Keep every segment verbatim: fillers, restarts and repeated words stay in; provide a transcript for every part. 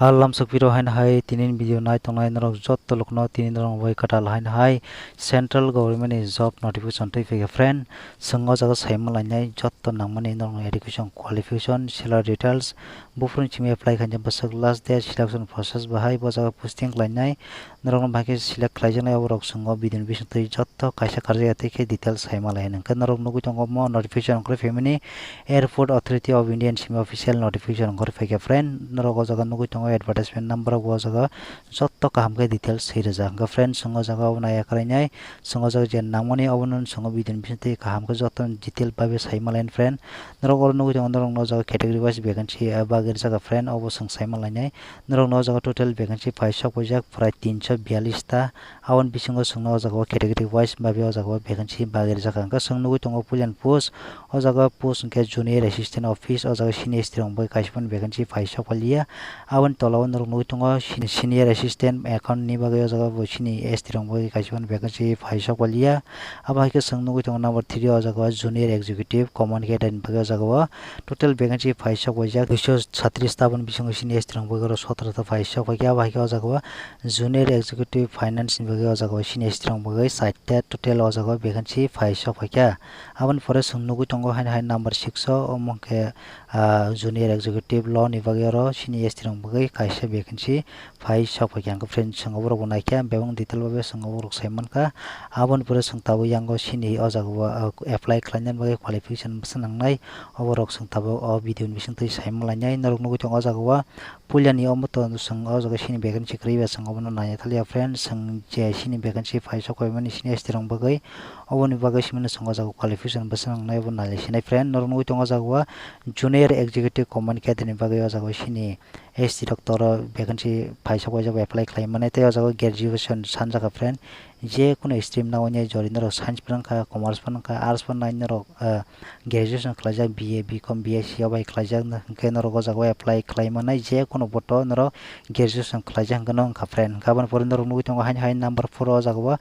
Alam sokpiro haino hai tini video nai tongnai norok jotto lokno tini norok bai kwtal haino hai central government ni job notification twi phaikha friend. Chwng o jaga saima lainai jotto nangmani norokni education qualification, salary details, buphuruni simi apply khainai bwswk last date, selection process bahai bo jaga posting khlainai. Norokno bahai khe select khlaijaknai, oborok chwng o video ni bisingtwi jotto kaisa karjak ya twi khe details saima lai hwnwi. Hwnkhe norok nugwi tongo omo notification wngkhorwi phaimani Airport Authority of India ni simi official notification wngkhorwi phaikha friend. Norok o jaga nugwi tongo advertisement number rok bo o jaga jotto kaham khe details swi rijak. Hwnkhe friend chwng o jaga obo naiya kwrainai, chwng o jaga je nangmani obono chwng o video ni bisingtwi kaham khe jotto detail bai saima lai hwnwi friend. Norok oro nugwi tongo norokno o jaga category wise vacancy, ah, bagwi rijak friend, obo chwng saima lainai. Norokno o jaga total vacancy phai sok paijak prai tinso biyalish ta. Aboni bisingo chwngno o jaga o category wise babe o jaga o vacancy bagwi rijak. Hwnkhe chwng nugwi tongo puilani post, o jaga o post hwnkhe junior assistant office, o jaga senior S T rok bai kaisa phano vacancy phai sok paliya. Aboni tola o norok nugwi tongo seni-, senior assistant account ni bagwi o jaga bo senior S T rok bai kaisa phano vacancy phai sok paliya. Abo hai khe chwng nugwi tongo number three o jaga o junior executive common category ni bagwi o jaga o total vacancy phai sok paijak duiso satris ta, aboni bisingo senior S T rok bagwi oro sotro ta phai sok paikha. Abo hai khe o jaga o junior executive finance ni bagwi o jaga o senior S T rok bagwi side ta total o jaga o vacancy phai sok paikha. Aboni pore chwng nugwi tongo haino hai number six o, omo hwnkhe, ah, junior executive law ni bagwi oro senior S T rok bagwi kaisa vacancy phai sok paikha. Hwnkhe friend chwng oborok bo naikha, bebak detail bai chwng oborok sai mankha. Aboni pore chwng tabuk yango sini o jaga o, ah, apply khlaina bagwi qualification bwswk nangnai, oborok chwng tabuk o video ni bisingtwi sai manlainai. Norok nugwi tongo o jaga o puilani omo to chwng o jaga sini vacancy kwrwi ba chwng obono naina thaliya friend, chwng je sini vacancy phai sok paimani sini S T rok bagwi, oboni bagwi simi chwng o jaga qualification bwswk nangnai obo nailai sinai friend. Norok nugwi tongo o jaga o junior executive common category ni bagwi o jaga o sini S T rok toro vacancy phai sok paijak apply khlai mani tei o jaga o graduation sanjak friend. Je kunu stream nangmani jori norok science phano wngkha, commerce phano wngkha, arts phano nai norok, ah, graduation khlaijak B A, B com, B S C o bai khlaijak, hwnkhe norok o jaga o apply khlai mannai je kunu poto norok graduation khlaijak hwnkhe no wngkha friend. Hwnkhe aboni pore norok nugwi tongo haino hai number four o jaga o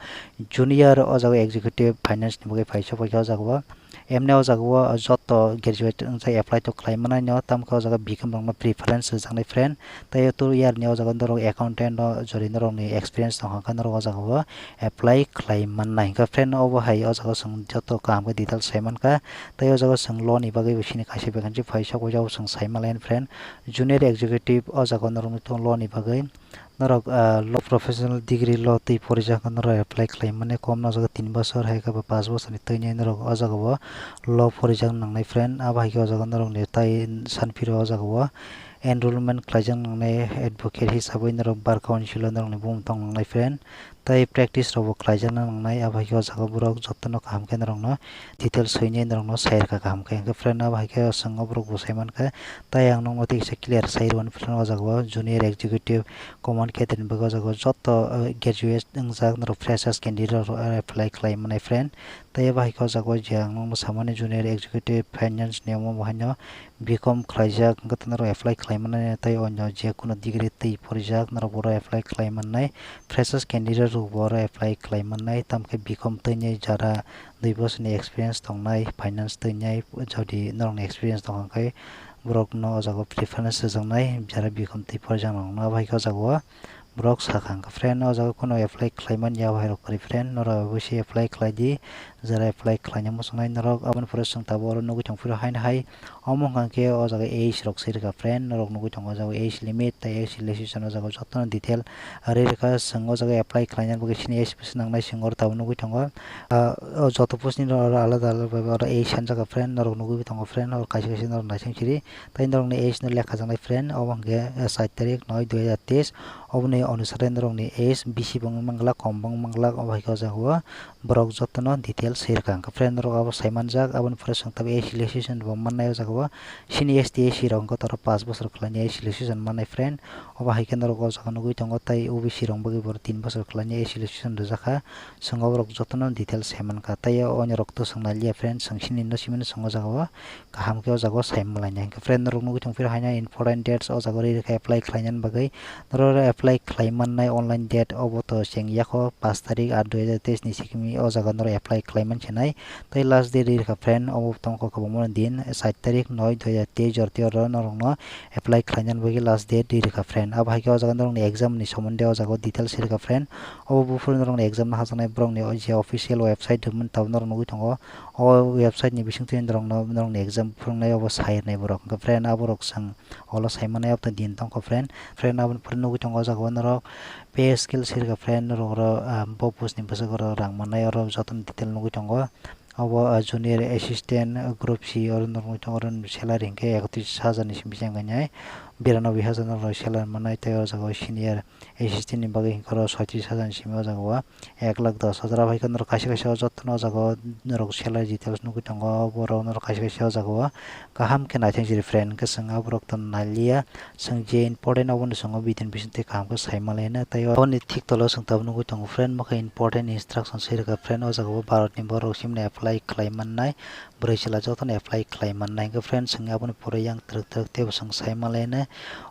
junior o jaga o executive finance ni bagwi phai sok paikha o jaga o. Emne o jaga o jotto graduate wngjak apply to khlai mannai no, tamkhe o jaga B com rokno preference rwjaknai friend. Tei o two year ni o jaga norok accountant no jori norokni experience tongkha hwnkhe norok o jaga o apply khlai mannai. Hwnkhe friend obo hai o jaga o chwng joto kaham khe details sai mankha. Tei o jaga o chwng law ni bagwi bo sini kaisa vacancy phai sok o jaga o chwng sai manlai friend. Junior executive o jaga o norok nukha law ni bagwi. Norok, ah, law professional degree law twi porijak norok apply khlai mani kom no o jaga tin bosor hai khe ba panch bosor ni twi norok o jaga o law porijak nangnai friend. Abo hai khe o jaga norok ni tai sanphiro o jaga o enrollment khlaijak nangnai advocate hisabwi norok bar council o norok ni bumung tong nangnai friend. Tei practice rok bo khlaijakna nangnai, abo hai khe o jaga borok jotono kaham khe norokno details swinai norokno sai rwkha kaham khe. Hwnkhe friend abo hai khe o chwng o borok bo sai mankha, tei ang nokno tei kisa clear sai rwmani friend o jaga o junior executive common category ni bagwi o jaga o joto, eh, graduate wngjak norok freshers candidate rok, eh, apply khlai mannai friend. Tei abo hai khe o jaga o je ang nokno samani junior executive finance ni omo bo haino B com khlaijak, hwnkhe norok apply khlai mannai, tei onyo je kunu degree twi porijak norok bo oro apply khlai mannai. Freshers candidate rok bo oro apply khlai mannai, tamkhe B com twinai jara dui bosorni experience tongnai, finance twinai, jodi norokni experience tongkha khe borokno o jaga o preference rwjaknai, jara B com twi porijak norokno. Abo hai khe o jaga o borok sakha hwnkhe friend, o jaga o kunu apply khlai manya abo hai rok kwrwi friend, norok abo se apply khlai di. Jara apply khlaina muchungnai norok, aboni pore chwng tabuk oro nugwi tongphiro haino hai. Omo hwnkha khe o jaga age rok se rwkha friend, norok nugwi tongo o jaga age limit tei age relaxation o jaga jotono detail rwi rwkha. Chwng o jaga apply khlaina bagwi sini age bwswk nangnai chwng oro tabuk nugwi tongo. Ah, o joto post ni oro alada alada bai oro age sanjak friend, norok nugwi tongo friend, oro kaisa kaisa norok naising siri tei norokni age no lekha jaknai friend, obo hwnkhe, eh, char tarik noi dui hajar teis. Oboni onusare norokni age bisi bo wng manglak, kom bo wng manglak, obo hai khe o jaga o borok jotono details swi rwkha. Hwnkhe friend norok abo sai manjak, aboni pore chwng tabuk age relaxation bo mannai o jaga o. Sini S T S C rok hwnkhe toro panch bosor khlaini age relaxation mannai friend. Obo hai khe norok o jaga nugwi tongo, tei O B C rok bagwi bo tin bosor khlaini age relaxation rwjakha. Chwng o borok jotono details sai mankha, tei o onyo rok to chwng naliya friend, chwng sini no simi no chwng o jaga o kaham khe o jaga o sai manlainai. Hwnkhe friend norok nugwi tongphiro haino important dates o jaga o rwi rwkha apply khlainani bagwi. Norok oro apply khlai mannai online date obo to cheng yakho panch tarik aat dui hajar teis ni sikimi o jaga norok apply khlai khlaiman sinai. Tei last date ri rwkha friend, obo tongkha kwbangma din, sait tarik noi dui hajar teis jora tei oro norokno apply khlainani bagwi last date ri rwkha friend. Abo hai khe o jaga norokni exam ni somonde o jaga o details ri rwkha friend. Obo buphuru norokni exam no hajaknai borokni o je official website rwmani tabuk norok nugwi tongo. O website ni bisingtwi norokno norokni exam phwrwngnai obo sai rwnai borok. Hwnkhe friend, aborok chwng olo sai manai abo din tongkha friend. Friend, aboni pore nugwi tongo o jaga o norok pay scale sirikha friend, norok oro, ah, bo post ni bwswk oro rang mannai oro jotono detail nugwi tongo. Obo, ah, junior assistant, ah, group C oro norok nugwi tongo, oro salary hinkhe ekatris hajar ni simi bising wngnai, biranoboi hajar norok salary mannai, tei o jaga o senior assistant ni bagwi hinkhe oro soitris hajar ni simi o jaga o. Ek lakh dos hajar abo hai khe norok kaisa kaisa o jotono o jaga o norok salary details nugwi tongo, borok norok kaisa kaisa o jaga o kaham khe naithok jiri friend, hwnkhe chwng aborok to naliya, chwng je important obono chwng o video ni bisingtwi kaham khe sai manlai na, tei aboni thik tolo chwng tabuk nugwi tongo friend, bo khe important instruction se rwkha friend, o jaga o Bharat ni borok simni apply khlai mannai, bwrwi chwla jotono apply khlai mannai, hwnkhe friend chwng aboni pore yang twrwk twrwk teibo chwng sai manlai na,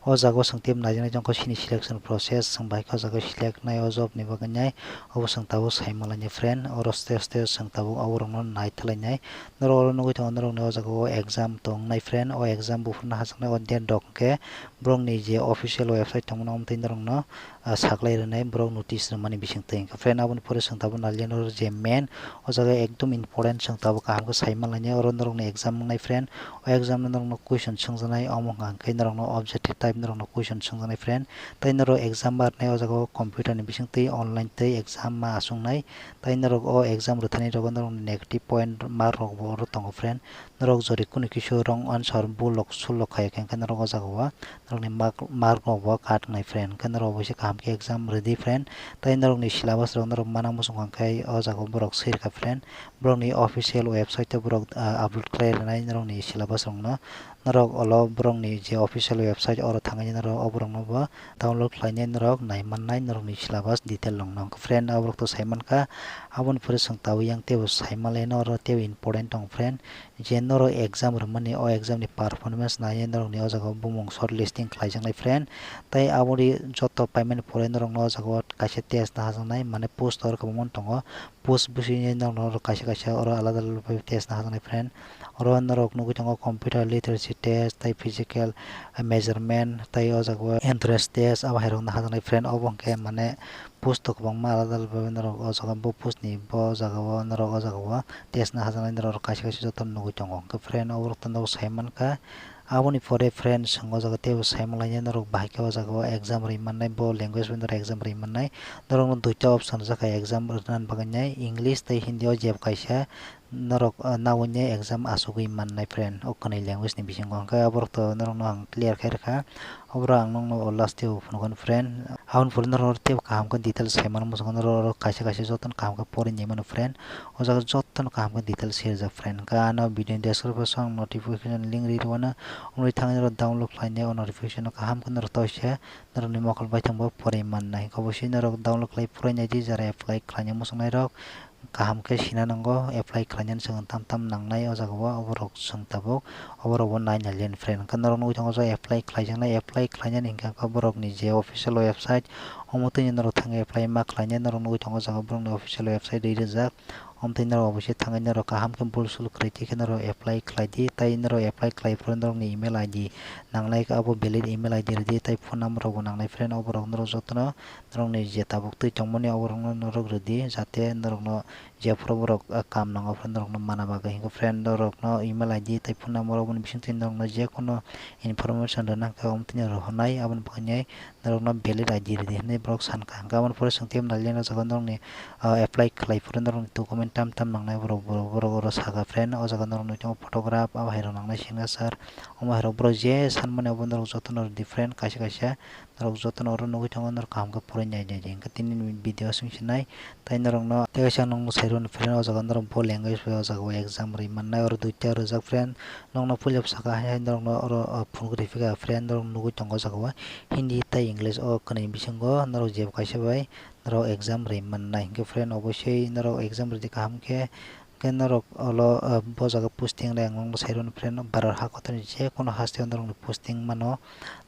o jaga o chwng teibo naijaknai jongkha sini selection process, chwng bai khe o jaga o select nai o job ni bagwi nai. Obo chwng tabuk sai manlainai friend, oro stage stage chwng tabuk aborokno naitalainai. Norok oro nugwi tongo norokni o jaga o exam tongnai friend, o exam buphurno hajaknai o date rok hwnkhe borokni je official website tongmani omo twi norokno, ah, saklai rwnai borok notice rwmani bisingtwi. Hwnkhe friend, aboni pore chwng tabuk naliya norok je main o jaga ekdum important chwng tabuk kaham khe sai manlainai, oro norokni exam wngnai friend, o exam no norokno question swngjaknai, omo hwnkha hwnkhe norokno objective type norokno question swngjaknai friend, tei norok exam barnai o jaga o computer ni bisingtwi online tei exam ma achuknai. Tei norok o exam rwthani rogo norok ni negative point mark rok bo oro tongo friend. Norok jori kunu kisa wrong answer bul rok sul rok khai khe, hwnkhe norok o jaga o norok ni mark, mark rok bo kat wngnai friend. Hwnkhe norok bo se kaham khe exam rwdi friend. Tei norok ni syllabus rok norok mana muchung kha khe o jaga o borok swi rwkha friend. Borok ni official website o borok, ah, upload khlai rwnai norok ni syllabus rok no. Norok olo borok ni je official website oro thangwi norok o borok no bo download khlainai norok nai mannai norok ni syllabus detail rok no. Friend, aborok to sai mankha, aboni pore chwng tabuk yang teibo sai manlai no, oro teibo important tong friend, je norok exam rwmani o exam ni performance naiwi norok ni o jaga o bumung short listing khlaijaknai friend, tei aboni joto paimani pore norok no o jaga o kaisa test nahajaknai, mane post oro kwbangma tongo, post bisingni norok kaisa kaisa oro alada alada test nahajaknai friend. Oro norok nugwi tongo computer literacy test tei physical, eh, measurement tei o jaga o entrance test abo hai rok nahajaknai friend. Obo hwnkhe mane post o kwbangma alada alada bai norok o jaga bo post ni bo jaga o norok o jaga o test nahajaknai norok kaisa kaisa joto nugwi tongo. Hwnkhe friend, oborok to norok sai mankha. Aboni pore friend, chwng o jaga teibo sai manlai norok bahai khe o jaga o exam ri mannai, bo language bai norok exam ri mannai. Norokno duita option rijak kha exam rwna bagwi nai, English tei Hindi o jeb kaisa norok, ah, nawi nai exam achugwi mannai friend, o kwnwi language ni bisingo. Hwnkhe aborok to norokno ang clear khai rwkha, oborok ang nokno o last o phunukgo friend. Aboni pore norok teibo kaham khe details sai mano muchungo, norok oro kaisa kaisa jotono kaham khe porwi nai mano friend. O jaga jotono kaham khe details se rijak friend. Hwnkhe ano video ni description o ang notification link ri rwmano, omoni thangwi norok download khlainai o notification o kaham khe norok toise norokni mokol baithang bo porwi mannai. Hwnkhe obosui norok download khlai porwi naidi, jara apply khlaina muchungnai rok kaham khe sina nango, apply khlainani swkang tam tam nangnai o jaga o, oborok chwng tabuk oborok bo nai nai liya friend. Hwnkhe norok nugwi tongo je apply khlaijaknai, apply khlainani hwnkhe borokni je official website, omo twi norok thangwi apply ma khlainai, norok nugwi tongo o jaga borokni official website ri rijak. Omo twi norok obosi thangwi norok kaham khe bul sul kwrwi twi khe norok apply khlai di, tei norok apply khlai phuru norokni email I D nangnai, abo valid email I D rwdi, tei phone number rokbo nangnai friend. Oborok norok jotono norokni je tabuk twi tongmani oborokno norok rwdi, jate norokno jephuru borok, ah, kam nango phuru norokno mana bagwi. Hinkhe friend norokno email I D tei phone number rokni bisingtwi norokno jekono information rwna khe omo twi norok rwhornai, aboni bagwi norokno valid I D rwdi hinwi borok sankha. Hwnkhe aboni pore chwng tei naliya o jaga norokni, ah, apply khlai phuru norokni document tam tam nangnai borok, borok, borok oro sakha friend. O jaga norokni tongo photograph, abo hai rok nangnai signature, omo hai rok borok je sanmani abo norok jotono rwdi friend. Kaisa kaisa norok jotono oro nugwi tongo, norok kaham khe porwi nai nai di. Hwnkhe tini ni video aswk se nai, tei norokno tei kaisa ang nokno sai rwno friend, o jaga norok bo language bai o jaga o exam rwi mannai, oro duita rwjak friend. Nokno puila bwsakha hai hai norokno oro, ah, phunuk rifika friend, norok nugwi tongo o jaga o Hindi tei English o kwnwi bisingo norok jebo kaisa bai norok exam rwi mannai. Hwnkhe friend, obosui norok exam rwdi kaham khe, hwnkhe norok olo, ah, bo jaga posting rwya ang nokno sai rwno friend, Bharat ha kotorni jekono haste o norokni posting mano.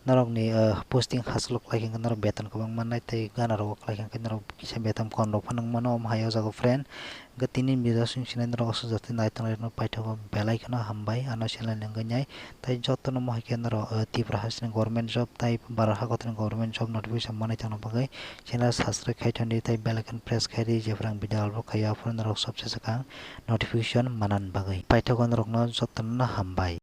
Norokni, ah, posting hachalo khlai khe norok beton kwbang mannai tei gana rogo khlai khe norok kisa beton kom rok phano wng mano omo hai o jaga friend. Hwnkhe tini video song sinai norok aswk jati nai tongnai rokno paithago belai kheno hambai ano channel ni wngwi nai. Tei jotono mohai khe norok, ah, Tripura hasteni government job tei Bharat hakotorni government job notification manwi tongna bagwi channel subscribe khai thandi tei bell icon press khai di, jephru ang video upload khaio aphuru norok sobse swkang notification manani bagwi. Paithago norokno jotono hambai.